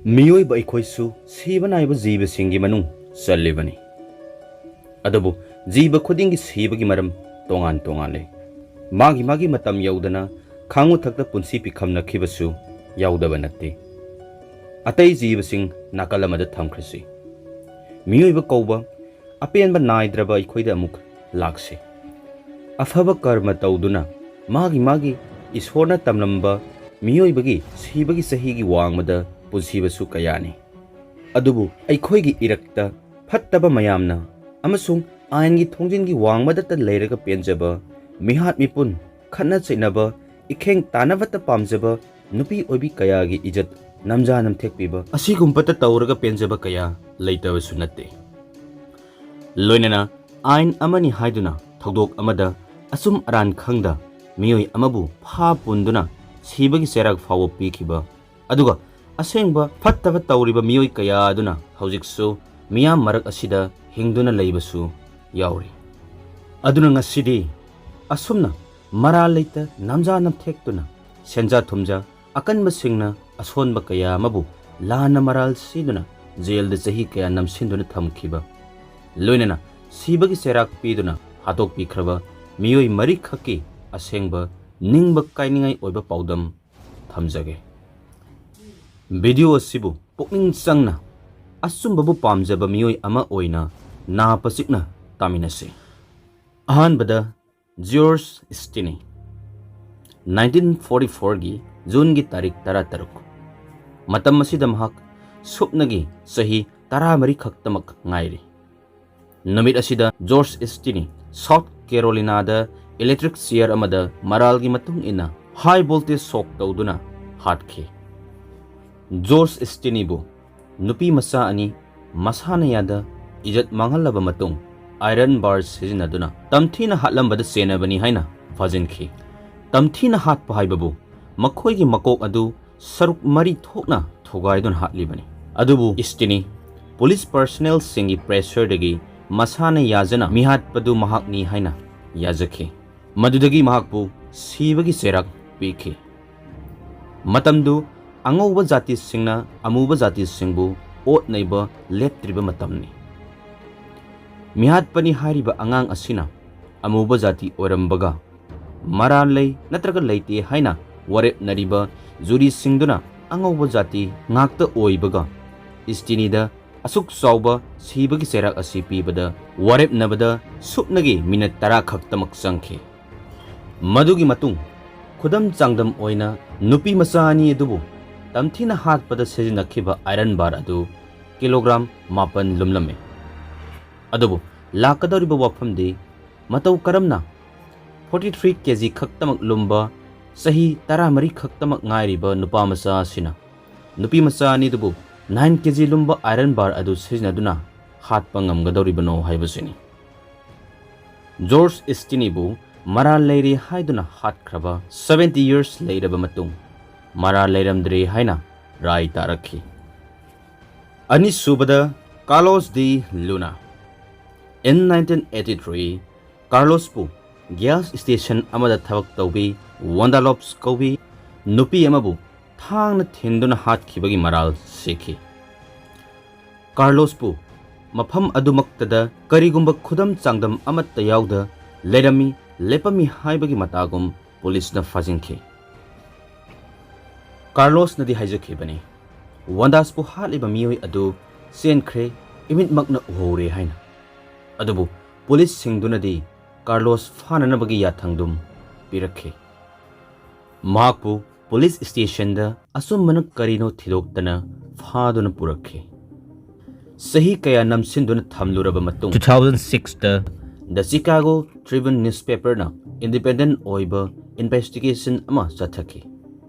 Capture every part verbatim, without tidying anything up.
ꯃꯤꯑꯣꯏꯕ ꯑꯩꯈꯣꯏꯁꯨ ꯁꯤꯕ ꯅꯥꯏꯕ ꯖꯤꯕꯁꯤꯡꯒꯤ ꯃꯅꯨꯡ ꯆꯜꯂꯤꯕꯅꯤ꯫ ꯑꯗꯨꯕꯨ ꯖꯤꯕ ꯈꯨꯗꯤꯡꯒꯤ ꯁꯤꯕꯒꯤ ꯃꯔꯝ ꯇꯣꯉꯥꯟ ꯇꯣꯉꯥꯟꯂꯦ꯫ ꯃꯥꯒꯤ ꯃꯥꯒꯤ ꯃꯇꯝ ꯌꯧꯗꯅ ꯈꯥꯡꯃꯊꯛꯇ ꯄꯨꯟꯁꯤ ꯄꯤꯈꯝꯅꯈꯤꯕꯁꯨ ꯌꯥꯎꯗꯕ ꯅꯠꯇꯦ꯫ ꯑꯇꯩ ꯖꯤꯕꯁꯤꯡ ꯅꯥꯀꯜ ꯑꯃꯗ ꯊꯝꯈ꯭ꯔꯁꯤ꯫ ꯃꯤꯑꯣꯏꯕ ꯀꯧꯕ ꯑꯄꯦꯟꯕ ꯅꯥꯏꯗ꯭ꯔꯕ ꯑꯩꯈꯣꯏꯗ ꯑꯃꯨꯛ ꯂꯥꯛꯁꯤ꯫ ꯑꯐꯕ ꯀꯔꯃ ꯇꯧꯗꯨꯅ ꯃꯥꯒꯤ ꯃꯥꯒꯤ ꯏꯁꯣꯔꯅ ꯇꯝꯂꯝꯕ ꯃꯤꯑꯣꯏꯕꯒꯤ ꯁꯤꯕꯒꯤ ꯆꯍꯤꯒꯤ ꯋꯥꯡꯃꯗ ꯄꯨꯟꯁꯤꯕꯁꯨ ꯀꯌꯥꯅꯤ꯫ ꯑꯗꯨꯕꯨ ꯑꯩꯈꯣꯏꯒꯤ ꯏꯔꯛꯇ ꯐꯠꯇꯕ ꯃꯌꯥꯝꯅ ꯑꯃꯁꯨꯡ ꯑꯥꯏꯟꯒꯤ ꯊꯣꯡꯖꯤꯟꯒꯤ ꯋꯥꯡꯃꯗꯇ ꯂꯩꯔꯒ ꯄꯦꯟꯖꯕ, ꯃꯤꯍꯥꯠ ꯃꯤꯄꯨꯟ, ꯈꯠꯅ ꯆꯩꯅꯕ, ꯏꯈꯦꯡ ꯇꯥꯟꯅꯕꯇ ꯄꯥꯝꯖꯕ ꯅꯨꯄꯤ ꯑꯣꯏꯕꯤ ꯀꯌꯥꯒꯤ ꯏꯖꯠ ꯅꯝꯖꯥ ꯅꯝꯊꯦꯛꯄꯤꯕ ꯑꯁꯤꯒꯨꯝꯕꯇ ꯇꯧꯔꯒ ꯄꯦꯟꯖꯕ ꯀꯌꯥ ꯂꯩꯇꯕꯁꯨ ꯅꯠꯇꯦ꯫ ꯂꯣꯏꯅꯅ ꯑꯥꯏꯟ ꯑꯃꯅꯤ ꯍꯥꯏꯗꯨꯅ ꯊꯧꯗꯣꯛ ꯑꯃꯗ ꯑꯆꯨꯝ ꯑꯔꯥꯟ ꯈꯪꯗ ꯃꯤꯑꯣꯏ ꯑꯃꯕꯨ ꯐꯥ ꯄꯨꯟꯗꯨꯅ ꯁꯤꯕꯒꯤ ꯆꯩꯔꯥꯛ ꯐꯥꯎꯕ ꯄꯤꯈꯤꯕ, ꯑꯗꯨꯒ ꯑꯁꯦꯡꯕ ꯐꯠꯇꯕ ꯇꯧꯔꯤꯕ ꯃꯤꯑꯣꯏ ꯀꯌꯥ ꯑꯗꯨꯅ ꯍꯧꯖꯤꯛꯁꯨ ꯃꯤꯌꯥꯝ ꯃꯔꯛ ꯑꯁꯤꯗ ꯍꯤꯡꯗꯨꯅ ꯂꯩꯕꯁꯨ ꯌꯥꯎꯔꯤ꯫ ꯑꯗꯨꯅ ꯉꯁꯤꯗꯤ ꯑꯁꯨꯝꯅ ꯃꯔꯥꯜ ꯂꯩꯇ ꯅꯝꯖꯥ ꯅꯝꯊꯦꯛꯇꯨꯅ ꯁꯦꯟꯖꯥ ꯊꯨꯝꯖꯥ ꯑꯀꯟꯕꯁꯤꯡꯅ ꯑꯁꯣꯟꯕ ꯀꯌꯥ ꯑꯃꯕꯨ ꯂꯥꯟꯅ ꯃꯔꯥꯜ ꯁꯤꯗꯨꯅ ꯖꯦꯜꯗ ꯆꯍꯤ ꯀꯌꯥ ꯅꯝꯁꯤꯟꯗꯨꯅ ꯊꯝꯈꯤꯕ, ꯂꯣꯏꯅꯅ ꯁꯤꯕꯒꯤ ꯆꯩꯔꯥꯛ ꯄꯤꯗꯨꯅ ꯍꯥꯠꯇꯣꯛꯄꯤꯈ꯭ꯔꯕ ꯃꯤꯑꯣꯏ ꯃꯔꯤꯈꯛꯀꯤ ꯑꯁꯦꯡꯕ ꯅꯤꯡꯕ ꯀꯥꯏꯅꯤꯡꯉꯥꯏ ꯑꯣꯏꯕ ꯄꯥꯎꯗꯝ ꯊꯝꯖꯒꯦ꯫ ꯚꯤꯗꯤꯑꯣ ꯑꯁꯤꯕꯨ ꯄꯨꯛꯅꯤꯡ ꯆꯪꯅ ꯑꯆꯨꯝꯕꯕꯨ ꯄꯥꯝꯖꯕ ꯃꯤꯑꯣꯏ ꯑꯃ ꯑꯣꯏꯅ ꯅꯥ ꯄꯆꯤꯛꯅ ꯇꯥꯃꯤꯟꯅꯁꯤ꯫ ꯑꯍꯥꯟꯕꯗ, ꯖꯣꯔꯖ ꯁ꯭ꯇꯤꯅꯤ꯫ ꯅꯥꯏꯟꯇꯤꯟ ꯐꯣꯔꯇꯤ ꯐꯣꯔꯒꯤ ꯖꯨꯟꯒꯤ ꯇꯥꯔꯤꯛ ꯇꯔꯥꯇꯔꯨꯛ꯫ ꯃꯇꯝ ꯑꯁꯤꯗ ꯃꯍꯥꯛ ꯁꯨꯞꯅꯒꯤ ꯆꯍꯤ ꯇꯔꯥꯃꯔꯤ ꯈꯛꯇꯃꯛ ꯉꯥꯏꯔꯤ꯫ ꯅꯨꯃꯤꯠ ꯑꯁꯤꯗ ꯖꯣꯔꯖ ꯁ꯭ꯇꯤꯅꯤ ꯁꯥꯎꯠ ꯀꯦꯔꯣꯂꯤꯅꯥꯗ ꯏꯂꯦꯛꯇ꯭ꯔꯤꯛ ꯆꯤꯌꯔ ꯑꯃꯗ ꯃꯔꯥꯜꯒꯤ ꯃꯇꯨꯡ ꯏꯟꯅ ꯍꯥꯏ ꯚꯣꯜꯇꯦꯖ ꯁꯣꯛ ꯇꯧꯗꯨꯅ ꯍꯥꯠꯈꯤ꯫ ꯖꯣꯔꯖ ꯁ꯭ꯇꯤꯅꯤꯕꯨ ꯅꯨꯄꯤ ꯃꯆꯥ ꯑꯅꯤ ꯃꯁꯥꯅ ꯌꯥꯗ ꯏꯖꯠ ꯃꯥꯡꯍꯜꯂꯕ ꯃꯇꯨꯡ, ꯑꯥꯏꯔꯟ ꯕꯥꯔ ꯁꯤꯖꯤꯟꯅꯗꯨꯅ ꯇꯝꯊꯤꯅ ꯍꯥꯠꯂꯝꯕꯗ ꯆꯦꯟꯅꯕꯅꯤ ꯍꯥꯏꯅ ꯐꯥꯖꯤꯟꯈꯤ꯫ ꯇꯝꯊꯤꯅ ꯍꯥꯠꯄ ꯍꯥꯏꯕꯕꯨ ꯃꯈꯣꯏꯒꯤ ꯃꯀꯣꯛ ꯑꯗꯨ ꯁꯔꯨꯛ ꯃꯔꯤ ꯊꯣꯛꯅ ꯊꯨꯒꯥꯏꯗꯨꯅ ꯍꯥꯠꯂꯤꯕꯅꯤ꯫ ꯑꯗꯨꯕꯨ ꯁ꯭ꯇꯤꯅꯤ ꯄꯨꯂꯤꯁ ꯄꯔꯁꯅꯦꯜꯁꯤꯡꯒꯤ ꯄ꯭ꯔꯦꯁꯔꯗꯒꯤ ꯃꯁꯥꯅ ꯌꯥꯖꯅ ꯃꯤꯍꯥꯠꯄꯗꯨ ꯃꯍꯥꯛꯅꯤ ꯍꯥꯏꯅ ꯌꯥꯖꯈꯤ꯫ ꯃꯗꯨꯗꯒꯤ ꯃꯍꯥꯛꯄꯨ ꯁꯤꯕꯒꯤ ꯆꯩꯔꯥꯛ ꯄꯤꯈꯤ꯫ ꯃꯇꯝꯗꯨ ꯑꯉꯧꯕ ꯖꯥꯇꯤꯁꯤꯡꯅ ꯑꯃꯨꯕ ꯖꯥꯇꯤꯁꯤꯡꯕꯨ ꯑꯣꯠ ꯅꯩꯕ ꯂꯦꯞꯇ꯭ꯔꯤꯕ ꯃꯇꯝꯅꯤ꯫ ꯃꯤꯍꯥꯠꯄꯅꯤ ꯍꯥꯏꯔꯤꯕ ꯑꯉꯥꯡ ꯑꯁꯤꯅ ꯑꯃꯨꯕ ꯖꯥꯇꯤ ꯑꯣꯏꯔꯝꯕꯒ ꯃꯔꯥꯜ ꯂꯩ ꯅꯠꯇ꯭ꯔꯒ ꯂꯩꯇꯦ ꯍꯥꯏꯅ ꯋꯥꯔꯦꯞꯅꯔꯤꯕ ꯖꯨꯔꯤꯁꯤꯡꯗꯨꯅ ꯑꯉꯧꯕ ꯖꯥꯇꯤ ꯉꯥꯛꯇ ꯑꯣꯏꯕꯒ ꯏꯁꯇꯤꯅꯤꯗ ꯑꯁꯨꯛ ꯆꯥꯎꯕ ꯁꯤꯕꯒꯤ ꯆꯩꯔꯥꯛ ꯑꯁꯤ ꯄꯤꯕꯗ ꯋꯥꯔꯦꯞꯅꯕꯗ ꯁꯨꯞꯅꯒꯤ ꯃꯤꯅꯠ ꯇꯔꯥ ꯈꯛꯇꯃꯛ ꯆꯪꯈꯤ꯫ ꯃꯗꯨꯒꯤ ꯃꯇꯨꯡ ꯈꯨꯗꯝ ꯆꯥꯡꯗꯝ ꯑꯣꯏꯅ ꯅꯨꯄꯤ ꯃꯆꯥ ꯑꯅꯤ ꯑꯗꯨꯕꯨ ꯇꯝꯊꯤꯅ ꯍꯥꯠꯄꯗ ꯁꯤꯖꯤꯟꯅꯈꯤꯕ ꯑꯥꯏꯔꯟ ꯕꯥꯔ ꯑꯗꯨ ꯀꯤꯂꯣꯒ꯭ꯔꯥꯝ ꯃꯥꯄꯟ ꯂꯨꯝꯂꯝꯃꯤ꯫ ꯑꯗꯨꯕꯨ ꯂꯥꯛꯀꯗꯧꯔꯤꯕ ꯋꯥꯐꯝꯗꯤ ꯃꯇꯧ ꯀꯔꯝꯅ ꯐꯣꯔꯇꯤ ꯊ꯭ꯔꯤ ꯀꯦ ꯖꯤ ꯈꯛꯇꯃꯛ ꯂꯨꯝꯕ ꯆꯍꯤ ꯇꯔꯥꯃꯔꯤ ꯈꯛꯇꯃꯛ ꯉꯥꯏꯔꯤꯕ ꯅꯨꯄꯥ ꯃꯆꯥ ꯑꯁꯤꯅ ꯅꯨꯄꯤ ꯃꯆꯥ ꯑꯅꯤꯗꯨꯕꯨ ꯅꯥꯏꯟ ꯀꯦ ꯖꯤ ꯂꯨꯝꯕ ꯑꯥꯏꯔꯟ ꯕꯥꯔ ꯑꯗꯨ ꯁꯤꯖꯤꯟꯅꯗꯨꯅ ꯍꯥꯠꯄ ꯉꯝꯒꯗꯧꯔꯤꯕꯅꯣ ꯍꯥꯏꯕꯁꯤꯅꯤ꯫ ꯖꯣꯔꯖ ꯏꯁꯇꯤꯅꯤꯕꯨ ꯃꯔꯥꯜ ꯂꯩꯔꯦ ꯍꯥꯏꯗꯨꯅ ꯍꯥꯠꯈ꯭ꯔꯕ ꯁꯚꯦꯟꯇꯤ ꯌꯔꯁ ꯂꯩꯔꯕ ꯃꯇꯨꯡ ꯃꯔꯥꯜ ꯂꯩꯔꯝꯗ꯭ꯔꯦ ꯍꯥꯏꯅ ꯔꯥꯏ ꯇꯥꯔꯛꯈꯤ꯫ ꯑꯅꯤꯁꯨꯕꯗ, Carlos de Luna. In nineteen eighty three, ꯀꯥꯔꯂꯣꯁꯄꯨ ꯒ꯭ꯌꯥꯁ ꯁ꯭ꯇꯦꯁꯟ ꯑꯃꯗ ꯊꯕꯛ ꯇꯧꯕꯤ ꯋꯥꯟꯗꯥ ꯂꯣꯞꯁ ꯀꯧꯕꯤ ꯅꯨꯄꯤ ꯑꯃꯕꯨ ꯊꯥꯡꯅ ꯊꯤꯟꯗꯨꯅ ꯍꯥꯠꯈꯤꯕꯒꯤ ꯃꯔꯥꯜ ꯁꯤꯈꯤ꯫ ꯀꯥꯔꯂꯣꯁꯄꯨ ꯃꯐꯝ ꯑꯗꯨꯃꯛꯇꯗ ꯀꯔꯤꯒꯨꯝꯕ ꯈꯨꯗꯝ ꯆꯥꯡꯗꯝ ꯑꯃꯠꯇ ꯌꯥꯎꯗ ꯂꯩꯔꯝꯃꯤ, ꯂꯦꯞꯄꯝꯃꯤ ꯍꯥꯏꯕꯒꯤ ꯃꯇꯥꯒꯨꯝ ꯄꯨꯂꯤꯁꯅ ꯐꯥꯖꯤꯟꯈꯤ꯫ ꯀꯥꯔꯂꯣꯁꯅꯗꯤ ꯍꯥꯏꯖꯈꯤꯕꯅꯤ, ꯋꯥꯟꯗꯥꯁꯄꯨ ꯍꯥꯠꯂꯤꯕ ꯃꯤꯑꯣꯏ ꯑꯗꯨ ꯆꯦꯟꯈ꯭ꯔꯦ, ꯏꯃꯤꯠꯃꯛꯅ ꯎꯍꯧꯔꯦ ꯍꯥꯏꯅ꯫ ꯑꯗꯨꯕꯨ ꯄꯨꯂꯤꯁꯁꯤꯡꯗꯨꯅꯗꯤ ꯀꯥꯔꯂꯣꯁ ꯐꯥꯅꯅꯕꯒꯤ ꯌꯥꯊꯪꯗꯨꯝ ꯄꯤꯔꯛꯈꯤ꯫ ꯃꯍꯥꯛꯄꯨ ꯄꯨꯂꯤꯁ ꯁ꯭ꯇꯦꯁꯟꯗ ꯑꯆꯨꯝꯕꯅ ꯀꯔꯤꯅꯣ ꯊꯤꯗꯣꯛꯇꯅ ꯐꯥꯗꯨꯅ ꯄꯨꯔꯛꯈꯤ꯫ ꯆꯍꯤ ꯀꯌꯥ ꯅꯝꯁꯤꯟꯗꯨꯅ ꯊꯝꯂꯨꯔꯕ ꯃꯇꯨꯡ, two thousand sixꯇ The Chicago Tribune ꯅ꯭ꯌꯨꯁꯄꯦꯄꯔꯅ ꯏꯟꯗꯤꯄꯦꯟꯗꯦꯟ ꯑꯣꯏꯕ ꯏꯟꯚꯦꯁꯇꯤꯒꯦꯁꯟ ꯑꯃ ꯆꯠꯊꯈꯤ,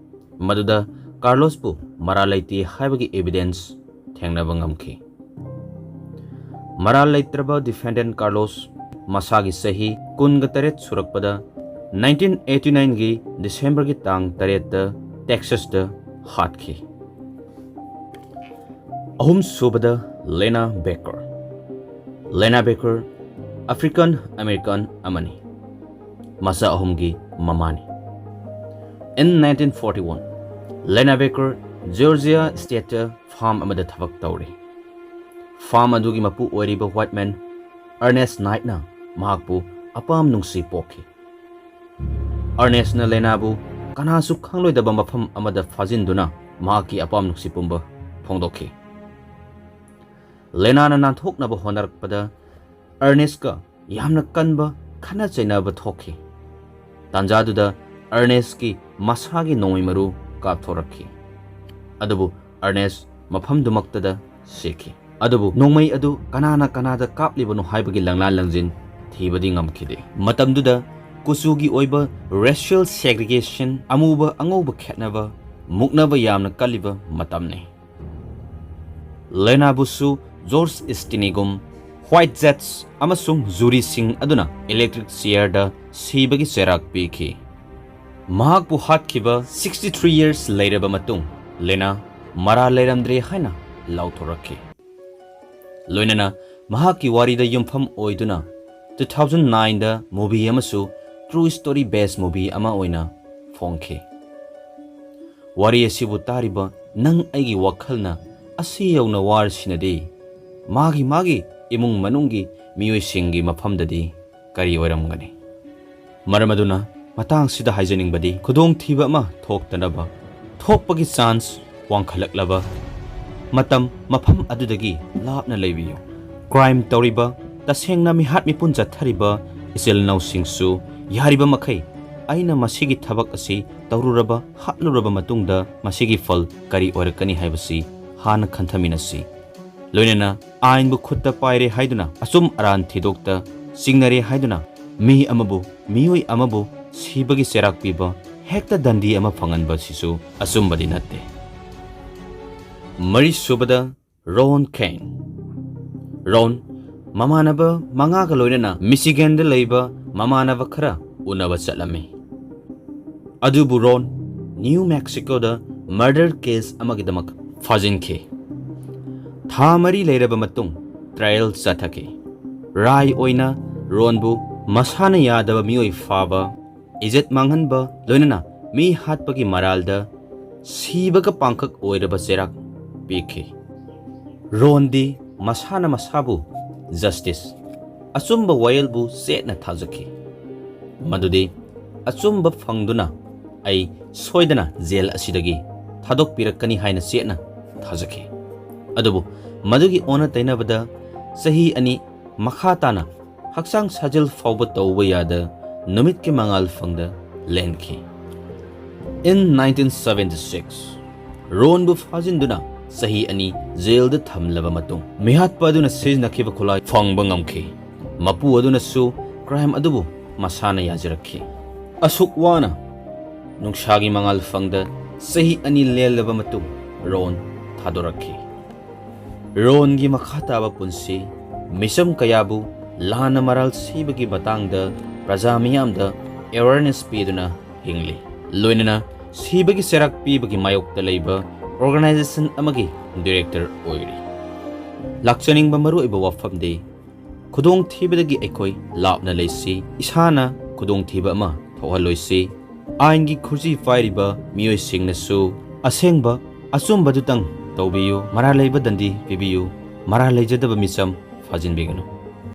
ꯃꯗꯨꯗ ꯀꯥꯔꯂꯣꯁꯄꯨ ꯃꯔꯥꯜ ꯂꯩꯇꯦ ꯍꯥꯏꯕꯒꯤ ꯑꯦꯚꯤꯗꯦꯟꯁ ꯊꯦꯡꯅꯕ ꯉꯝꯈꯤ꯫ ꯃꯔꯥꯜ ꯂꯩꯇ꯭ꯔꯕ ꯗꯤꯐꯦꯟꯗꯦꯟ ꯀꯥꯔꯂꯣꯁ ꯃꯁꯥꯒꯤ ꯆꯍꯤ ꯀꯨꯟꯒ ꯇꯔꯦꯠ ꯁꯨꯔꯛꯄꯗ nineteen eighty nineꯒꯤ ꯗꯤꯁꯦꯝꯕꯔꯒꯤ ꯇꯥꯡ ꯇꯔꯦꯠꯇ ꯇꯦꯛꯁꯥꯁꯇ ꯍꯥꯠꯈꯤ꯫ ꯑꯍꯨꯝꯁꯨꯕꯗ, Lena Baker. Lena Baker African American ꯑꯃꯅꯤ꯫ ꯃꯆꯥ ꯑꯍꯨꯝꯒꯤ ꯃꯃꯥꯅꯤ꯫ In nineteen forty one, Lena Baker Georgia ꯁ꯭ꯇꯦꯠꯇ ꯐꯥꯔꯝ ꯑꯃꯗ ꯊꯕꯛ ꯇꯧꯔꯤ꯫ ꯐꯥꯔꯝ ꯑꯗꯨꯒꯤ ꯃꯄꯨ ꯑꯣꯏꯔꯤꯕ ꯋꯥꯏꯠꯃꯦꯟ ꯑꯔꯅꯦꯁ ꯅꯥꯏꯠꯅ ꯃꯍꯥꯛꯄꯨ ꯑꯄꯥꯝ ꯅꯨꯡꯁꯤ ꯄꯣꯛꯈꯤ꯫ ꯑꯔꯅꯦꯁꯅ ꯂꯦꯅꯥꯕꯨ ꯀꯅꯥꯁꯨ ꯈꯪꯂꯣꯏꯗꯕ ꯃꯐꯝ ꯑꯃꯗ ꯐꯥꯖꯤꯟꯗꯨꯅ ꯃꯍꯥꯛꯀꯤ ꯑꯄꯥꯝ ꯅꯨꯡꯁꯤ ꯄꯨꯝꯕ ꯐꯣꯡꯗꯣꯛꯈꯤ꯫ ꯂꯦꯅꯥꯅ ꯅꯥꯟꯊꯣꯛꯅꯕ ꯍꯣꯠꯅꯔꯛꯄꯗ ꯑꯔꯅꯦꯁꯀ ꯌꯥꯝꯅ ꯀꯟꯕ ꯈꯠꯅ ꯆꯩꯅꯕ ꯊꯣꯛꯈꯤ꯫ ꯇꯥꯟꯖꯥꯗꯨꯗ ꯑꯔꯅꯦꯁꯀꯤ ꯃꯁꯥꯒꯤ ꯅꯣꯡꯃꯩ ꯃꯔꯨ ꯀꯥꯞꯊꯣꯔꯛꯈꯤ꯫ ꯑꯗꯨꯕꯨ ꯑꯔꯅꯦꯁ ꯃꯐꯝꯗꯨꯃꯛꯇꯗ ꯁꯤꯈꯤ꯫ ꯑꯗꯨꯕꯨ ꯅꯣꯡꯃꯩ ꯑꯗꯨ ꯀꯅꯥꯅ ꯀꯅꯥꯗ ꯀꯥꯞꯂꯤꯕꯅꯣ ꯍꯥꯏꯕꯒꯤ ꯂꯪꯂꯥꯟ ꯂꯪꯖꯤꯟ ꯊꯤꯕꯗꯤ ꯉꯝꯈꯤꯗꯦ꯫ ꯃꯇꯝꯗꯨꯗ ꯀꯨꯆꯨꯒꯤ ꯑꯣꯏꯕ racial segregation, ꯑꯃꯨꯕ ꯑꯉꯧꯕ ꯈꯦꯠꯅꯕ, ꯃꯨꯛꯅꯕ ꯌꯥꯝꯅ ꯀꯜꯂꯤꯕ ꯃꯇꯝꯅꯤ꯫ ꯂꯦꯅꯥꯕꯨꯁꯨ ꯖꯣꯔꯖ ꯁ꯭ꯇꯤꯅꯤꯒꯨꯝ white judge ꯑꯃꯁꯨꯡ ꯖꯨꯔꯤꯁꯤꯡ ꯑꯗꯨꯅ ꯏꯂꯦꯛꯇ꯭ꯔꯤꯛ ꯆꯤꯌꯔꯗ ꯁꯤꯕꯒꯤ ꯆꯩꯔꯥꯛ ꯄꯤꯈꯤ꯫ ꯃꯍꯥꯛꯄꯨ ꯍꯥꯠꯈꯤꯕ sixty three years ꯂꯩꯔꯕ ꯃꯇꯨꯡ ꯂꯦꯅꯥ ꯃꯔꯥꯜ ꯂꯩꯔꯝꯗ꯭ꯔꯦ ꯍꯥꯏꯅ ꯂꯥꯎꯊꯣꯔꯛꯈꯤ꯫ ꯂꯣꯏꯅꯅ ꯃꯍꯥꯛꯀꯤ ꯋꯥꯔꯤꯗ ꯌꯨꯝꯐꯝ ꯑꯣꯏꯗꯨꯅ two thousand nine ꯗ movie ꯑꯃꯁꯨ true story based movie ꯑꯃ ꯑꯣꯏꯅ ꯐꯣꯡꯈꯤ꯫ ꯋꯥꯔꯤ ꯑꯁꯤꯕꯨ ꯇꯥꯔꯤꯕ ꯅꯪ ꯑꯩꯒꯤ ꯋꯥꯈꯜꯅ ꯑꯁꯤ ꯌꯧꯅ ꯋꯥꯔꯁꯤꯅꯗꯤ ꯃꯥꯒꯤ ꯃꯥꯒꯤ ꯏꯃꯨꯡ ꯃꯅꯨꯡꯒꯤ ꯃꯤꯑꯣꯏꯁꯤꯡꯒꯤ ꯃꯐꯝꯗꯗꯤ ꯀꯔꯤ ꯑꯣꯏꯔꯝꯒꯅꯤ? ꯃꯔꯝ ꯑꯗꯨꯅ ꯃꯇꯥꯡꯁꯤꯗ ꯍꯥꯏꯖꯅꯤꯡꯕꯗꯤ ꯈꯨꯗꯣꯡꯊꯤꯕ ꯑꯃ ꯊꯣꯛꯇꯅꯕ ꯊꯣꯛꯄꯒꯤ chance ꯋꯥꯡꯈꯠꯂꯛꯂꯕ ꯃꯇꯝ ꯃꯐꯝ ꯑꯗꯨꯗꯒꯤ ꯂꯥꯞꯅ ꯂꯩꯕꯤꯌꯨ꯫ Crime ꯇꯧꯔꯤꯕ, ꯇꯁꯦꯡꯅ ꯃꯤꯍꯥꯠ ꯃꯤꯄꯨꯟ ꯆꯠꯊꯔꯤꯕ ꯏꯆꯤꯜ ꯏꯅꯥꯎꯁꯤꯡꯁꯨ ꯌꯥꯔꯤꯕ ꯃꯈꯩ ꯑꯩꯅ ꯃꯁꯤꯒꯤ ꯊꯕꯛ ꯑꯁꯤ ꯇꯧꯔꯨꯔꯕ, ꯍꯥꯠꯂꯨꯔꯕ ꯃꯇꯨꯡꯗ ꯃꯁꯤꯒꯤ ꯐꯜ ꯀꯔꯤ ꯑꯣꯏꯔꯛꯀꯅꯤ ꯍꯥꯏꯕꯁꯤ ꯍꯥꯟꯅ ꯈꯟꯊꯃꯤꯟꯅꯁꯤ꯫ ꯂꯣꯏꯅꯅ ꯑꯥꯏꯟꯕꯨ ꯈꯨꯠꯇ ꯄꯥꯏꯔꯦ ꯍꯥꯏꯗꯨꯅ ꯑꯆꯨꯝ ꯑꯔꯥꯟ ꯊꯤꯗꯣꯛꯇ ꯆꯤꯡꯅꯔꯦ ꯍꯥꯏꯗꯨꯅ ꯃꯤ ꯑꯃꯕꯨ, ꯃꯤꯑꯣꯏ ꯑꯃꯕꯨ ꯁꯤꯕꯒꯤ ꯆꯩꯔꯥꯛ ꯄꯤꯕ, ꯍꯦꯛꯇ ꯗꯟꯗꯤ ꯑꯃ ꯐꯪꯍꯟꯕ ꯑꯁꯤꯁꯨ ꯑꯆꯨꯝꯕꯗꯤ ꯅꯠꯇꯦ꯫ ꯃꯔꯤꯁꯨꯕꯗ, ꯔꯣꯟ ꯀꯦꯟ꯫ ꯔꯣꯟ ꯃꯃꯥꯟꯅꯕ ꯃꯉꯥꯒ ꯂꯣꯏꯅꯅ ꯃꯤꯆꯤꯒꯦꯟꯗ ꯂꯩꯕ ꯃꯃꯥꯟꯅꯕ ꯈꯔ ꯎꯅꯕ ꯆꯠꯂꯝꯃꯤ꯫ ꯑꯗꯨꯕꯨ ꯔꯣꯟ ꯅ꯭ꯌꯨ ꯃꯦꯛꯁꯤꯀꯣꯗ murder case ꯑꯃꯒꯤꯗꯃꯛ ꯐꯥꯖꯤꯟꯈꯤ꯫ ꯊꯥ ꯃꯔꯤ ꯂꯩꯔꯕ ꯃꯇꯨꯡ trial ꯆꯠꯊꯈꯤ꯫ ꯔꯥꯏ ꯑꯣꯏꯅ ꯔꯣꯟꯕꯨ ꯃꯁꯥꯅ ꯌꯥꯗꯕ ꯃꯤꯑꯣꯏ ꯐꯥꯕ, ꯏꯖꯠ ꯃꯥꯡꯍꯟꯕ, ꯂꯣꯏꯅꯅ ꯃꯤ ꯍꯥꯠꯄꯒꯤ ꯃꯔꯥꯜꯗ ꯁꯤꯕꯒ ꯄꯥꯡꯈꯛ ꯑꯣꯏꯔꯕ ꯆꯩꯔꯥꯛ ꯄꯤꯈꯤ꯫ ꯔꯣꯟꯗꯤ ꯃꯁꯥꯅ ꯃꯁꯥꯕꯨ ꯖꯁꯇꯤꯁ, ꯑꯆꯨꯝꯕ ꯋꯥꯌꯦꯜꯕꯨ ꯆꯦꯠꯅ ꯊꯥꯖꯈꯤ꯫ ꯃꯗꯨꯗꯤ ꯑꯆꯨꯝꯕ ꯐꯪꯗꯨꯅ ꯑꯩ ꯁꯣꯏꯗꯅ ꯖꯦꯜ ꯑꯁꯤꯗꯒꯤ ꯊꯥꯗꯣꯛꯄꯤꯔꯛꯀꯅꯤ ꯍꯥꯏꯅ ꯆꯦꯠꯅ ꯊꯥꯖꯈꯤ꯫ ꯑꯗꯨꯕꯨ ꯃꯗꯨꯒꯤ ꯑꯣꯟꯅ ꯇꯩꯅꯕꯗ ꯆꯍꯤ ꯑꯅꯤ ꯃꯈꯥ ꯇꯥꯅ ꯍꯛꯆꯥꯡ ꯁꯥꯖꯦꯜ ꯐꯥꯎꯕ ꯇꯧꯕ ꯌꯥꯗ ꯅꯨꯃꯤꯠꯀꯤ ꯃꯉꯥꯜ ꯐꯪꯗ ꯂꯦꯟꯈꯤ꯫ In nineteen seventy six, ꯔꯣꯟꯕꯨ ꯐꯥꯖꯤꯟꯗꯨꯅ ꯆꯍꯤ ꯑꯅꯤ ꯖꯦꯜꯗ ꯊꯝꯂꯕ ꯃꯇꯨꯡ, ꯃꯤꯍꯥꯠꯄ ꯑꯗꯨꯅ ꯁꯤꯖꯤꯟꯅꯈꯤꯕ ꯈꯨꯠꯂꯥꯏ ꯐꯪꯕ ꯉꯝꯈꯤ꯫ ꯃꯄꯨ ꯑꯗꯨꯅꯁꯨ ꯀ꯭ꯔꯥꯏꯝ ꯑꯗꯨꯕꯨ ꯃꯁꯥꯅ ꯌꯥꯖꯔꯛꯈꯤ꯫ ꯑꯁꯨꯛ ꯋꯥꯅ ꯅꯨꯡꯁꯥꯒꯤ ꯃꯉꯥꯜ ꯐꯪꯗ ꯆꯍꯤ ꯑꯅꯤ ꯂꯦꯜꯂꯕ ꯃꯇꯨꯡ ꯔꯣꯟ ꯊꯥꯗꯣꯔꯛꯈꯤ꯫ ꯔꯣꯟꯒꯤ ꯃꯈꯥ ꯇꯥꯕ ꯄꯨꯟꯁꯤ ꯃꯤꯆꯝ ꯀꯌꯥꯕꯨ ꯂꯥꯟꯅ ꯃꯔꯥꯜ ꯁꯤꯕꯒꯤ ꯃꯇꯥꯡꯗ ꯄ꯭ꯔꯖꯥ ꯃꯤꯌꯥꯝꯗ ꯑꯦꯋꯥꯔꯅꯦꯁ ꯄꯤꯗꯨꯅ ꯍꯤꯡꯂꯤ꯫ ꯂꯣꯏꯅꯅ ꯁꯤꯕꯒꯤ ꯆꯩꯔꯥꯛ ꯄꯤꯕꯒꯤ ꯃꯥꯌꯣꯛꯇ ꯂꯩꯕ ꯑꯣꯔꯒꯅꯥꯏꯖꯦꯁꯟ ꯑꯃꯒꯤ ꯗꯤꯔꯦꯛꯇꯔ ꯑꯣꯏꯔꯤ꯫ ꯂꯥꯛꯆꯅꯤꯡꯕ ꯃꯔꯨꯑꯣꯏꯕ ꯋꯥꯐꯝꯗꯤ ꯈꯨꯗꯣꯡꯊꯤꯕꯗꯒꯤ ꯑꯩꯈꯣꯏ ꯂꯥꯞꯅ ꯂꯩꯁꯤ, ꯏꯁꯥꯅ ꯈꯨꯗꯣꯡꯊꯤꯕ ꯑꯃ ꯊꯣꯛꯍꯜꯂꯣꯏꯁꯤ꯫ ꯑꯥꯏꯟꯒꯤ ꯈꯨꯖꯤ ꯄꯥꯏꯔꯤꯕ ꯃꯤꯑꯣꯏꯁꯤꯡꯅꯁꯨ ꯑꯁꯦꯡꯕ ꯑꯆꯨꯝꯕꯗꯨꯇꯪ ꯇꯧꯕꯤꯌꯨ, ꯃꯔꯥꯜ ꯂꯩꯕ ꯗꯟꯗꯤ ꯄꯤꯕꯤꯌꯨ, ꯃꯔꯥꯜ ꯂꯩꯖꯗꯕ ꯃꯤꯆꯝ ꯐꯥꯖꯤꯟꯕꯤꯒꯅꯨ꯫